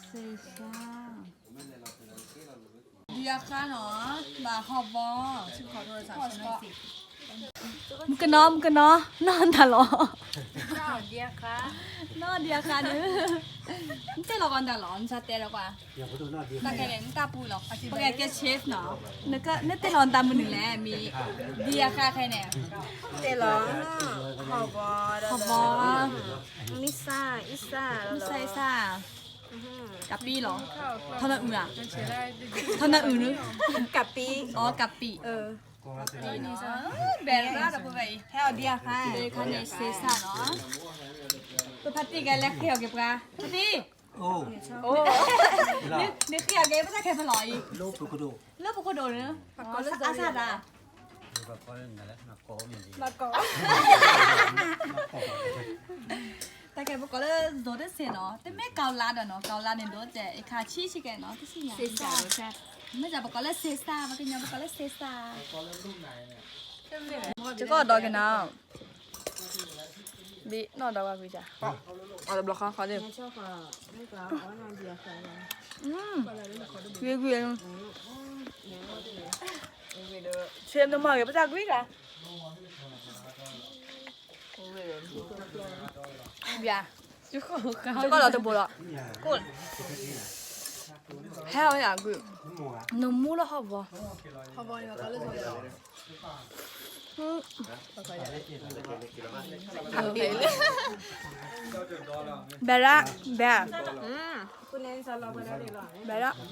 စ့စၢ်, ဒံအါခါနီၤ, ဘၣ်ဟီၣ်ဘီ, မုၣ်ကနီၤ မုၣ်ကနီၤ နီၢ်တၢ်လီၤ, နီၢ်ဒံအါခါန့ၣ်, နတဲလီၤကီးနတၢ်လီၤ နစးတဲလီၤကွၢ်, တၢ်ခဲန့ၣ် နတၢ်ပူၤလီၤ, ပကဲကဲ chef နီၤ, နတဲလီၤနတၢ်မနုၤလဲၣ် မ့ၢ် ဒံအါခါခဲန့ၣ်, တဲလီၤ ဟီၣ်ဘီ, ဟီၣ်ဘီ, မုၢ်ဆါ, အံစၢ်, မုၢ်ဆါအံစၢ်, ကးပံလီၤ, ထီနအုၣ်ဧါ, ထီနအုၣ်န့ၣ်, ကးပံ, အီ ကးပံ, ကးပံနီၤ, ဘဲရၣ်ဒီးပဝဲအံၤ, ဟဲအီၤဒံအါခါ, ဒံခါန့ၣ် စ့စၢ်နီၤ, ပဖါတံၢ်ကလဲၤဃ့အီၤက့ၤပှၤ, ဖါတံၢ်, နဃ့အီၤက့ၤ ပတၢ်ခဲဖဲလီၤအံၤ, လၢပခိၣ်ဒိၣ်န့ၣ်, အါစၢ်ဒၣ် တၢ်ကဲပကိးလၢ ဇော်တဆ့နီၤ, တမ့ၢ်ကီၤလါဒီးနီၤ, ကီၤလါန့ၣ်ဒိးတဲ အခါဆံးဆံးကဲနီၤ, တဆံညါ, မ့ၢ်စးပကိးလၢစ့စၢ်, ပှၤကညီပကိးလၢစ့စၢ်, ယကဒီးက့ၤနီၤ, ဘ့ၣ်နီၢ်ဒီးဝဲကွံာ်တၢ်, အီၤတဘျီဃီဃီဒ့ၣ်, ကွံာ်ကွံာ်, ဆ့နမီၢ်ဂ့ၤ ပတၢ်ကွံာ်တၢ် ယကီၢ်လီၤတဘိလီၤ, ဟဲအီၤယကွံာ်, နမူလၢဟီၣ်ဘီ, ဘဲရၣ်, ဘဲရၣ်, ဘဲရၣ်